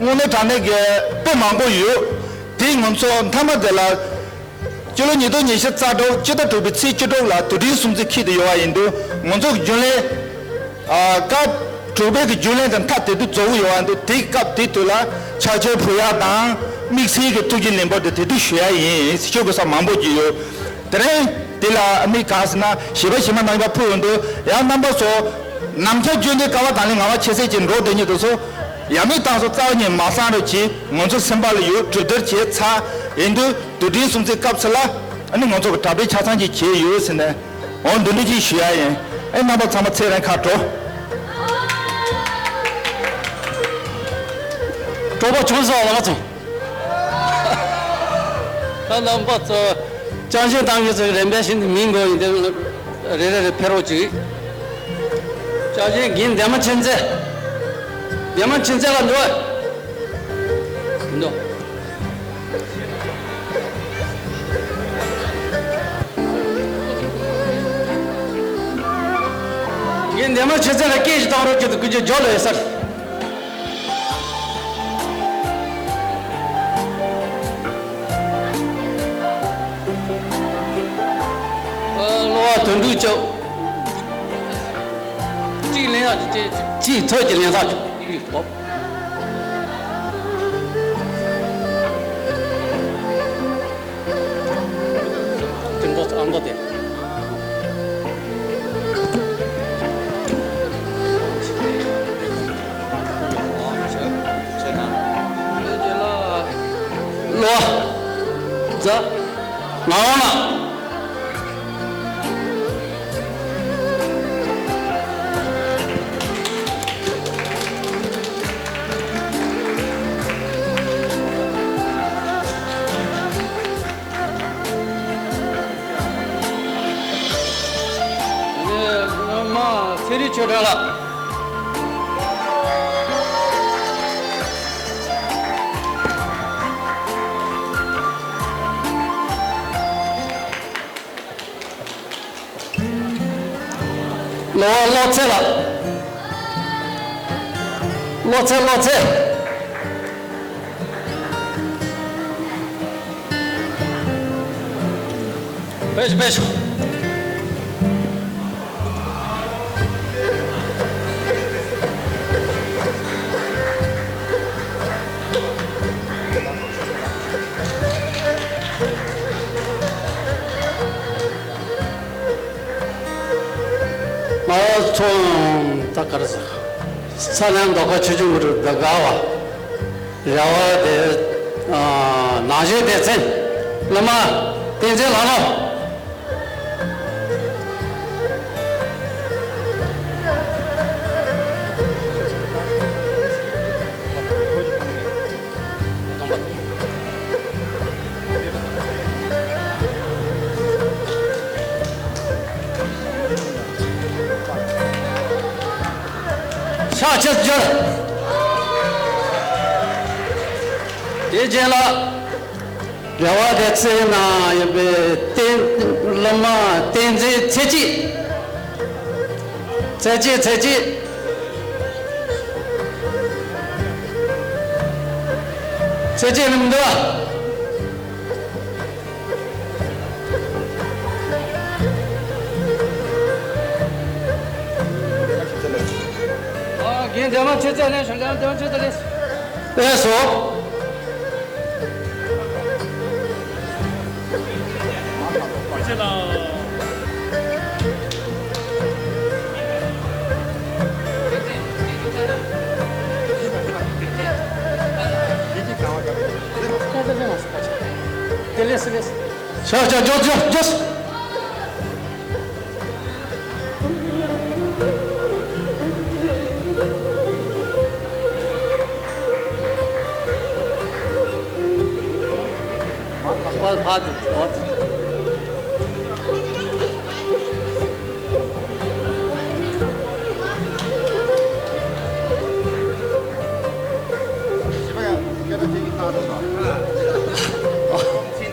དངོས་གནས་དྲང་གནས་ཀྱི་དཔེ་མང་པོ་ཡོད། དེ་ང་ཚོ་མཐའ་མ་དེ་ལ་སྤྱི་ལོ་ཉིས་སྟོང་ཉི་ཤུ་རྩ་དྲུག་སྤྱི་ཟླ་དྲུག་པའི་ཚེས་བཅུ་དྲུག་ལ་དུས་དྲན་སྲུང་བརྩི་འཁེལ་དུ་ཡོད་པ་ཡིན་དུས། ང་ཚོ་རྒྱུན་ལས་ཨ་སྐབས་དྲུག་པའི་གི་རྒྱུན་ལས་དེ་མཐའ་དེ་དུས་རྫོགས་ཀྱི་ཡོད་པ་འདུག་དེའི་སྐབས་དེ་དུས་ལ་ཕྱག་མཆོད་ཕུལ་ཡ་དང་དམིགས་བསལ་གྱི་ཐུགས་རྗེ་ལེགས་འབུལ་དེ་དེ་དུས་ཞུ་ཡ་ཡིན་ཞུ་དགོས་ས་མང་པོ་ཅིག་ཡོད། དེ་རིང་དེ་ལ་ཨ་ནི་གང་ཟེར་ན་གཞས་པ་གཞས་མ་རྣམ་པ་ཕུལ་ཡོང་དུས། ཡང་རྣམ་པ་ཚོ་ནམ་ཞག་རྒྱུན་ལྡན་སྐལ་བ་དང་ལེན་ངལ་བ་ཆེ་ཚད་ཅིག་འགྲོ་བསྡད་མཁན་དེ་ཚོ་ཡ་མིག་བཏང་སོང་། རྩ་བ་ཉིད་མ་གསང་རོགས་གྱིས། ང་ཚོ་སེམས་པ་ལ་ཡོད། གྲོས་བསྡུར་བྱས་ཚར། ཡིན་དུས་དུས་དྲན་སྲུང་བརྩིའི་སྐབས་སུ་ལ་ཨ་ནི་ང་ཚོ་གི་གྲྭ་པའི་ཆ་ཚང་ཅིག་བྱས་ཡོད་ཟེར་ནས། འོ་འདི་འདྲ་ཅིག་ཞུ་ཡ་ཡིན། ཨེ་རྣམ་པ་ཚང་མ་ཚེ་རིང་ཁ་དྲོ། སྤྲོ་པོ་བྱུང་སོང་ལགས་ཚོ། ད་རྣམ་པ་ཚོ་ཅང་ཞན་བཏང་ཡོད་ཚོ་རིམ་པས་བཞིན་དུ་མིང་འགོ་ཡིན་དེ་རེ་རེ་རེ་ཕེབས་རོགས་གྱིས། ཅང་ཞན་རྒན་འདན་མ་ཆོས་མཛད། འདན་མ་ཆོས་མཛད་ལ་འགྲོ། འགྲོ། རྒན་འདན་མ་ཆོས་མཛད་ལ་སྐད་ཞིག་བཏང་རོགས་གྱིས། དུ་ཀུ་ཅོ་ཇོ་ལོ་ཡོད་སར། གློ་བ་དོན་གྲུབ་ཅོ། གཅིག་ལེན་ཡག་གཅིག་ཐོད་ཀྱི་ལེན་ཐག་ཆོད། དེ་འགྲོ་ཨ་མདོ་དེ། ལོ། ཛ། མ་འོངས་ལ། སློབ་མ་ཚེ་རིང་ཆོས་སྒྲོན་ལགས། སློབ་དཔོན་བློ་ཚེ་ལགས། བློ་ཚེ། བློ་ཚེ། ཕེབས་ཤོག་ཕེབས་ཤོག་མ་འོངས་ཚོང་ད་ག་རེ་ཟེར། ས་གནས་མདོ་ཁམས་ཆོས་བརྒྱུད་དངོས་གྲུབ་སྡེ་དགའ་བ། རེ་བ་དེ། ཨ། ནང་ཆོས་སྡེ་ཚན། སློབ་མ་བསྟན་འཛིན་ལྷ་མོ། ཕྱག་ཕྱིར་འབྱོར། དེ་རྗེས་ལ་རེ་བ་སྡེ་ཚན་ནང་ཡོད་པའི་བསྟན། སློབ་མ་བསྟན་འཛིན་ཚེ་སྐྱིད། ཚེ་སྐྱིད། ཚེ་སྐྱིད། ཚེ་སྐྱིད་ལ་མི་འདུག་ཨ། རྒན་འདན་མ་ཆོས་རྩེ་ལེན་ཤོག་རྒན་འདན་མ་ཆོས་རྩེ་ལེན། ལགས་སོ། ཤ་ཤ་འཇོག་འཇོག་འཇོག་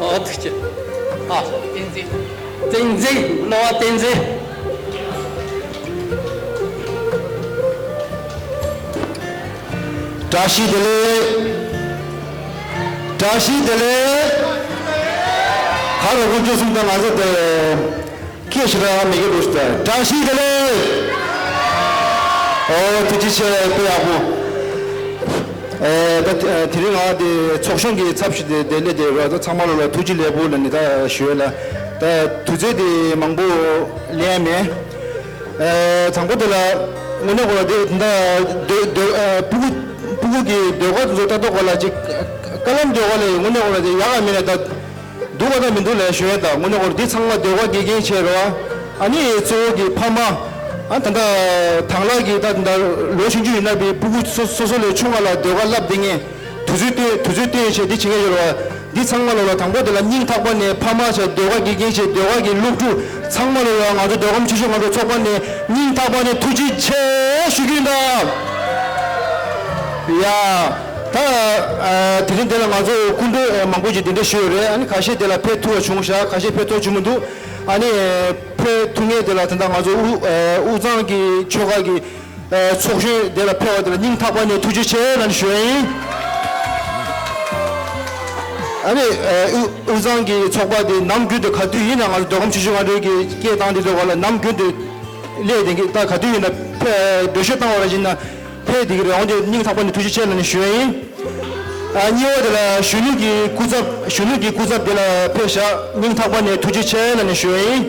ཨོ་ཐུགས་རྗེ། ཨ། བསྟན་འཛིན། བསྟན་འཛིན། སློབ་དཔོན་བསྟན་འཛིན། བཀྲ་ཤིས་བདེ་ལེགས། བཀྲ་ཤིས་བདེ་ལེགས། ག་རེ་དགོངས་བཅོལ་གསུམ་དང་ང་ཚོ་དེ། ཁྱེད་ཞེ་དྲག་མི་དགེ་འདུག་ཟེར། བཀྲ་ཤིས་བདེ་ལེགས། ཨོ་ཐུགས་རྗེ་ཆེ། དཔེ་ཡག་པོ། ཨེ་ད་དེ་རིང་ང་དེ་ཚོགས་གཞོན་གྱི་ཚབ་ཞུས་ཏེ་དེ་སླེབས་བསྡད་རོགས། ད་ཚང་མ་ལོ་ལ་ཐུགས་རྗེ་ལེགས་པོ་ལབ་ནས་ད་ཞུ་ཡས་ལ། ད་དུས་ཚོད་དེ་མང་པོ་ལེན་ཡ་མེད། ཨེ་དང་པོ་དེ་ལ་དངོས་གནས་ཁོ་ལ་དེ་ད་ཟློས་ཟློས་ཨེ་སྤུ་གུ་སྤུ་གུ་གི་ཟློས་གར་དེ་ཚོ་ལྟ་རྟོག་ག་ལ་ཅིག་དཀའ་ལས་ཟློས་གར་ལ་དངོས་གནས་ཁོ་ལ་དེ་ཡག་ག་མེད་ན་ད། སྡུག་པ་ད་མི་འདུག་ལབ་ཞུ་ཡས་ད། དངོས་གནས་ཁོ་འདི་ཚང་མ་ཟློས་གར་དགེ་རྒན་བྱས་རེད་བ། ཨ་ནི་གཙོ་བོ་གི་ཕ་མ། ཨ་ད་ལྟ་དང་བླངས་ཀྱི་ད་ད་ལོ་ཆུང་ཆུང་ཡིན་ན་བི་སྤུ་གུ་སོ་སོ་སོ་ལས་ཆུང་བ་ལ་ཟློས་གར་བསླབ་བསྡད་མཁན། དུས་ཚོད་བཏོན་དུས་ཚོད་བཏོན་བྱས་འདི་བྱེད་མཁན་ཡོད་རེད་བ། འདི་ཚང་མ་ལོ་ལ་དང་པོ་དེ་ལ་སྙིང་ཐག་པ་ནས་ཕ་མ་བྱས་ཟློས་གར་དགེ་རྒན་བྱས་ཟློས་གར་གྱི་སློབ་ཕྲུག་ཚང་མ་ལོ་ལ་ང་ཚོ་མདོ་ཁམས་ཆུ་བཞི་སྒང་དྲུག་ཚོགས་པ་ནས་སྙིང་ཐག་པ་ནས་ཐུགས་རྗེ་ཆེ་ཞུ་གི་ཡིན་ད། ཡ། ད་ཨ་དེ་རིང་འདི་ལ་ང་ཚོ་སྐུ་མགྲོན་མང་པོ་ཞིག་གདན་འདྲེན་ཞུས་ཡོད་རེད། ཨ་ནི་ཁ་ཤས་དེ་ལ་ཕེབས་ཐུབ་པ་བྱུང་ཤག་ཁ་ཤས་ཕེབས་ཐུབ་བྱུང་མི་འདུག་ཨ་ནི་ཕེབས་ཐུབ་མཁན་དེ་ལ་ད་ལྟ་ང་ཚོ་དབུས་ཨ་དབུས་གཙང་གི་ཆོལ་ཁ་གི་ཨ་ཚོགས་གཞོན་དེ་ལ་ཕེབས་པ་དེ་ལ་སྙིང་ཐག་པ་ནས་ཐུགས་རྗེ་ཆེ་ལབ་ནས་ཞུ་ཡ་ཡིན། ཨ་ནི་ཨ་དབུས་དབུས་གཙང་གི་ཚོགས་པ་དེ་ནམ་རྒྱུན་དུ་ག་དུས་ཡིན་ན་ང་ཚོ་མདོ་ཁམས་ཆུ་བཞི་སྒང་དྲུག་གི་སྐད་བཏང་དེ་ཚོ་ག་ལ་ནམ་རྒྱུན་དུ་སླེབས་བསྡད་མཁན། ད་ག་དུས་ཡིན་ན་ཕེབས་འགྲེལ་བཤད་བཏང་བ་ར་ཡིན་ན། ཕེབས་བསྡད་ཀྱི་རེད། འོན་ཀྱང་སྙིང་ཐག་པ་ནས་ཐུགས་རྗེ་ཆེ་ལབ་ནས་ཞུ་ཡ་ཡིན། ཨ་གཉིས་པ་དེ་ལ་གཞོན་ནུ་གི་སྐུ་ཚབ་གཞོན་ནུ་གི་སྐུ་ཚབ་དེ་ལ་ཕེབས་ཤག་སྙིང་ཐག་པ་ནས་ཐུགས་རྗེ་ཆེ་ལབ་ནས་ཞུ་ཡ་ཡིན།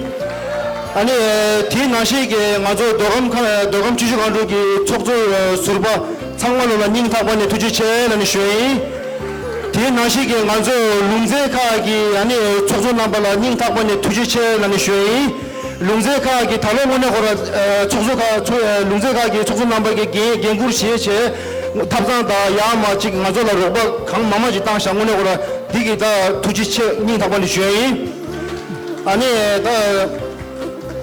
ཨ་ནི་དེའི་ནང་བཞིན་གྱི་ང་ཚོ་མདོ་ཁམས་ཁ་མདོ་ཁམས་ཆུ་བཞི་སྒང་དྲུག་གི་ཚོགས་གཙོ་ཟུར་པ་ཚང་མ་ལོ་ལ་སྙིང་ཐག་པ་ནས་ཐུགས་རྗེ་ཆེ་ལབ་ནས་ཞུ་ཡ་ཡིན། དེའི་ནང་བཞིན་གྱི་ང་ཚོ་ལུང་ཚན་ཁག་གི་ཨ་ནི་ཚོགས་གཙོ་རྣམ་པ་ལ་སྙིང་ཐག་པ་ནས་ཐུགས་རྗེ་ཆེ་ལབ་ནས་ཞུ་ཡ་ཡིན། ལུང་ཚན་ཁག་གི་ད་ལོ་དངོས་གནས་ཁོ་ར་ཚོགས་གཙོ་ཁག་ཚོགས་ལུང་ཚན་ཁག་གི་ཚོགས་གཙོ་རྣམ་པ་གི་འགན་འགན་འཁུར་བཞེས་བྱས་ཐབ་ཚང་དང་ཡར་མར་ཅིག་ང་ཚོ་ལ་རོགས་པ་གང་མང་མང་ཅིག་བཏང་བཞག་དངོས་གནས་ཁོ་ར་འདི་གི་ད་ཐུགས་རྗེ་ཆེ་སྙིང་ཐག་པ་ནས་ཞུ་ཡ་ཡིན། ཨ་ནི་ད།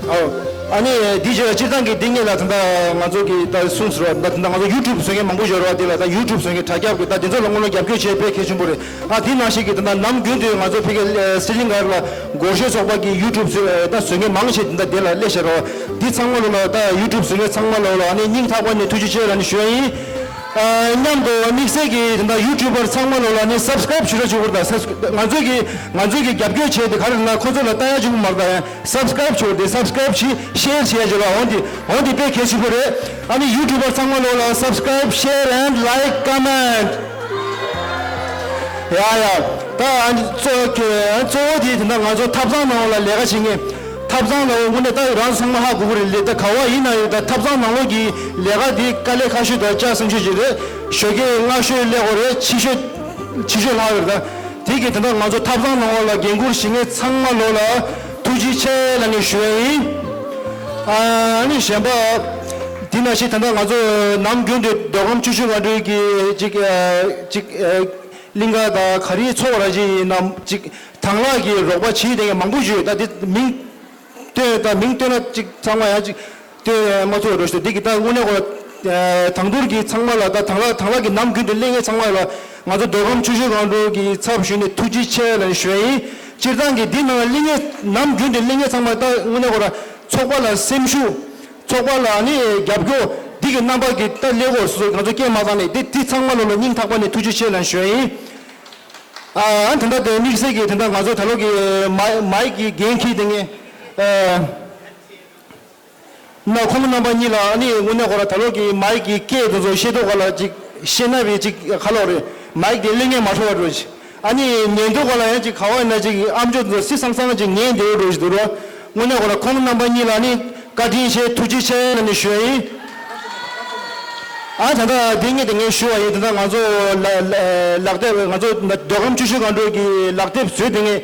ཨོ། ཨ་ནི་འདི་བྱས་ལ་སྤྱིར་བཏང་གི་འདི་ངེད་ལ་ད་ལྟ་ང་ཚོ་གི་ད་གསུངས་ཟེར་བ་ད་ད་ལྟ་ང་ཚོ་ཡུ་ཊུབ་བཟོ་མཁན་མང་པོ་ཡོད་རེད་བ། འདི་ལ་ད་ཡུ་ཊུབ་བཟོ་མཁན་དྲ་རྒྱ་གི་ད་འདི་ཚོ་ལ་དངོས་གནས་རྒྱབ་སྐྱོར་བྱེད་དཔེ་གལ་ཆེན་པོ་རེད། ཨ་འདི་ནང་བཞིན་གི་ད་ལྟ་ནམ་རྒྱུན་དུ་ང་ཚོ་ཕ་གི་སི་ལིང་གར་ལ་སྒོར་གཞས་ཚོགས་པ་གི་ཡུ་ཊུབ་བཟོ་ད་བཟོ་མཁན་མང་ཆེ་ད་ལྟ་འདི་ལ་སླེབས་བཞག་རེད་བ། འདི་ཚང་མ་ལོ་ལ་ད་ཡུ་ཊུབ་བཟོ་མཁན་ཚང་མ་ལོ་ལ་ཨ་ནི་སྙིང་ཐག་པ་ནས་ཐུགས་རྗེ་ཆེ་ལབ་ནས་ཞུ་ཡ་ཡིན། ཨ་མཉམ་དུ་དམིགས་བསལ་གྱི་ད་ལྟ་ཡུ་ཊུབ་པར་ཚང་མ་ལོ་ལ་ཨ་ནི་སབ་སི་ཀ་རེབ་ཞུ་རོགས་བྱེད་དགོས་རེད། ད་སབ་སི་ང་ཚོས་གི་ང་ཚོས་གི་རྒྱབ་སྐྱོར་བྱས་ཏེ་ག་རེ་ན་ཁོ་ཚོ་ལ་ལྟ་ཡ་བྱུང་མ་རེད། ད་ཡང་སབ་སི་ཀ་རེབ་ཞུ་དེ་སབ་སི་ཀ་རེབ་བྱེད་ཤེར་བྱེད་ཡ་བྱེད་ལ་འོན་ཏེ་འོན་ཏེ་དཔེ་གལ་ཆེན་པོ་རེད། ཨ་ནི་ཡུ་ཊུབ་པར་ཚང་མ་ལོ་ལ་སབ་སི་ཀ་རེབ་ཤེར་ཨེན་ཌི་ལའིཀ་ཀོ་མེན་ཊི། ཡ་ཡ། ད་ཨ་ནི་གཙོ་གཙོ་བོ་དེ་དེ་འདྲ་ང་ཚོ་ཐབ་ཚང་ནང་ལ་ལས་ཀ་བྱེད་མཁན། ཐབ་ཚང་ལ་དངོས་གནས་ད་རང་ཚང་མ་ཧ་གོ་གི་རེད། ལས་ད་ག་བ་ཡིན་ན་ཡང་ད་ཐབ་ཚང་ནང་ལོགས་ཀྱི་ལས་ཀ་དེ་དཀའ་ལས་ཁག་ཤོས་དང་ལྕགས་སེམས་ཤོས་ཅིག་རེད། ཞོགས་ཀས་སྔ་ཤོས་སླེབས་དགོས་རེད། ཕྱི་ཤོས་ཕྱི་ཤོས་ལྷག་ཡོད་རེད། ད་དེ་གི་དེ་འདྲ་ང་ཚོ་ཐབ་ཚང་ནང་ལོགས་ལ་འགན་འཁུར་བཞེས་མཁན་ཚང་མ་ལོ་ལ་ཐུགས་རྗེ་ཆེ་ལབ་ནས་ཞུ་ཡ་ཡིན། ཨ་ནི་གཞན་པ། དེ་ནང་བཞིན་ད་ལྟ་ང་ཚོ་ནམ་རྒྱུན་དུ་མདོ་ཁམས་ཆུ་བཞི་སྒང་དྲུག་གི་ཅིག་ཅིག་གླིང་ག་དང་ག་རེའི་ཚོགས་ར་ཅིག་ཡིན་ནམ་ཅིག་དང་བླངས་ཀྱི་རོགས་པ་བྱེད་བསྡད་མཁན་མང་པོ་ཡོད། ད་དེ་མིང་བཏོན་ད་མིང་བཏོན་ན་ཅིག་ཚང་མ་ཡང་ཅིག་བཏོན་མ་ཐུབ་པ་འགྲོ་ཞིག་འདི་གི་ད་དངོས་གནས་ཁོ་དང་ཐོག་གི་ཚང་མ་ལ་ད་དང་བླངས་དང་བླངས་ཀྱི་ནམ་རྒྱུན་དུ་གླེང་མཁན་ཚང་མ་ལ་ང་ཚོ་མདོ་ཁམས་ཆུ་བཞི་སྒང་དྲུག་གི་ཚབ་ཞུས་ནས་ཐུགས་རྗེ་ཆེ་ལབ་ནས་ཞུ་ཡ་ཡིན། སྤྱིར་བཏང་གི་འདི་ནང་གླེང་མཁན་ནམ་རྒྱུན་དུ་གླེང་མཁན་ཚང་མ་ད་དངོས་གནས་ཁོ་ར་ཚོགས་པ་ལ་སེམས་ཤུགས། ཚོགས་པ་ལ་ནི་རྒྱབ་སྐྱོར་འདི་གི་རྣམ་པ་གི་ད་ལས་སྐོར་སོ་སོ་ང་ཚོ་སྐད་མ་བཏང་ནས་འདི་འདི་ཚང་མ་ལོ་ལ་སྙིང་ཐག་པ་ནས་ཐུགས་རྗེ་ཆེ་ལབ་ཞུ་ཡ་ཡིན། ཨ་ཨ་དེ་འདྲ་དེ་དམིགས་བསལ་གྱི་དེ་འདྲ་ང་ཚོ་ད་ལོ་གི་མའི་མའིག་གི་འགན་འཁྱེར་དེ་ངས་ཨ་ན་ཁོང་རྣམ་པ་གཉིས་ལ་ནི་དངོས་གནས་ཁོ་ར་ད་ལོ་གི་མའིག་གི་སྐད་དེ་ཚོ་ཤེས་ཐུབ་ག་ལ་ཅིག་ཤེས་ན་བས་ཅིག་ག་ལོག་རེད། མའིག་དེ་གླེང་ངེས་མ་འཕྲོ་བ་འགྲོ་ཅིག་ཨ་ནི་ཉན་དུས་ག་ལ་ཡང་ཅིག་ག་བ་ཡིན་ན་ཅིག་ཨམ་ཅོག་ཚོ་སི་སང་སང་ཅིག་ཉན་བདེ་བོ་འགྲོ་ཞིག་འདུག་རོ། དངོས་གནས་ཁོ་ལ་ཁོང་རྣམ་པ་གཉིས་ལ་ནི་བཀའ་དྲིན་ཆེ་ཐུགས་རྗེ་ཆེ་ལབ་ནས་ཞུ་ཡ་ཡིན། ཨ་ད་ལྟ་འདི་ངས་དེ་ངས་ཞུ་བ་ཡིན། ད་ལྟ་ང་ཚོ་ལ་ལ་ལག་དེབ་ང་ཚོ་མདོ་ཁམས་ཆུ་བཞི་སྒང་དྲུག་གི་ལག་དེབ་བཟོས་དེ་ངས་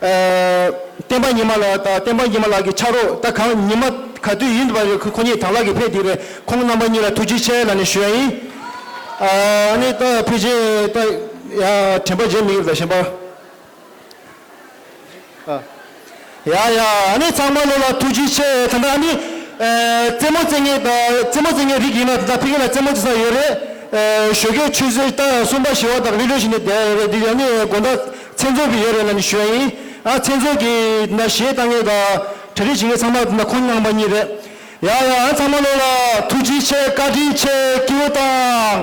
ཨ་བསྟན་པ་ཉི་མ་ལགས་དང་བསྟན་པ་ཉི་མ་ལགས་ཀྱི་ཕྱག་རོགས་ད་གང་ཉི་མ་ག་དུས་ཡིན་པ་རེད། ཁོ་ཁོ་གཉིས་དང་བླངས་ཀྱི་ཕེབས་དེ་རེད། ཁོང་རྣམ་པ་གཉིས་ལ་ཐུགས་རྗེ་ཆེ་ལབ་ནས་ཞུ་ཡ་ཡིན། ཨ་ནི་ད་ཕལ་ཆེར་ད་ཡ་དྲན་པ་བརྗེད་མི་ཡོད་ད་གཞན་པ། ཨ། ཡ་ཡ་ཨ་ནི་ཚང་མ་ལོ་ལ་ཐུགས་རྗེ་ཆེ། ད་ལྟ་ཨ་ནི་ཨ་རྩེད་མོ་རྩེ་མཁན་དང་རྩེད་མོ་རྩེ་མཁན་རིགས་ཡིན་ན་ད་ལྟ་ཕ་གི་ལ་རྩེད་མོ་རྩེ་ས་ཡོད་རེད། ཨ་ཞོགས་ཀས་ཆུ་ཚོད་ད་གསུམ་པ་བཞི་པ་དང་རི་ལུ་བཞིན་ནས་བསྡད་ཡོད་རེད། འདི་ཡ་ནི་དགོང་དག་མཚན་ཚོགས་ཀྱི་ཡོད་རེད་ལབ་ནས་ཞུ་ཡ་ཡིན། ཨ་མཚན་ཚོགས་ཀྱི་ན་གཞས་བཏང་མཁན་དང་གྲ་སྒྲིག་བྱེད་མཁན་ཚང་མ་ད་ལྟ་ཁོང་རྣམ་པ་གཉིས་རེད། ཡ་ཡ་ཨ་ཚང་མ་ལོ་ལ་ཐུགས་རྗེ་ཆེ། བཀའ་དྲིན་ཆེ། སྐྱིད་པོ་བཏང་།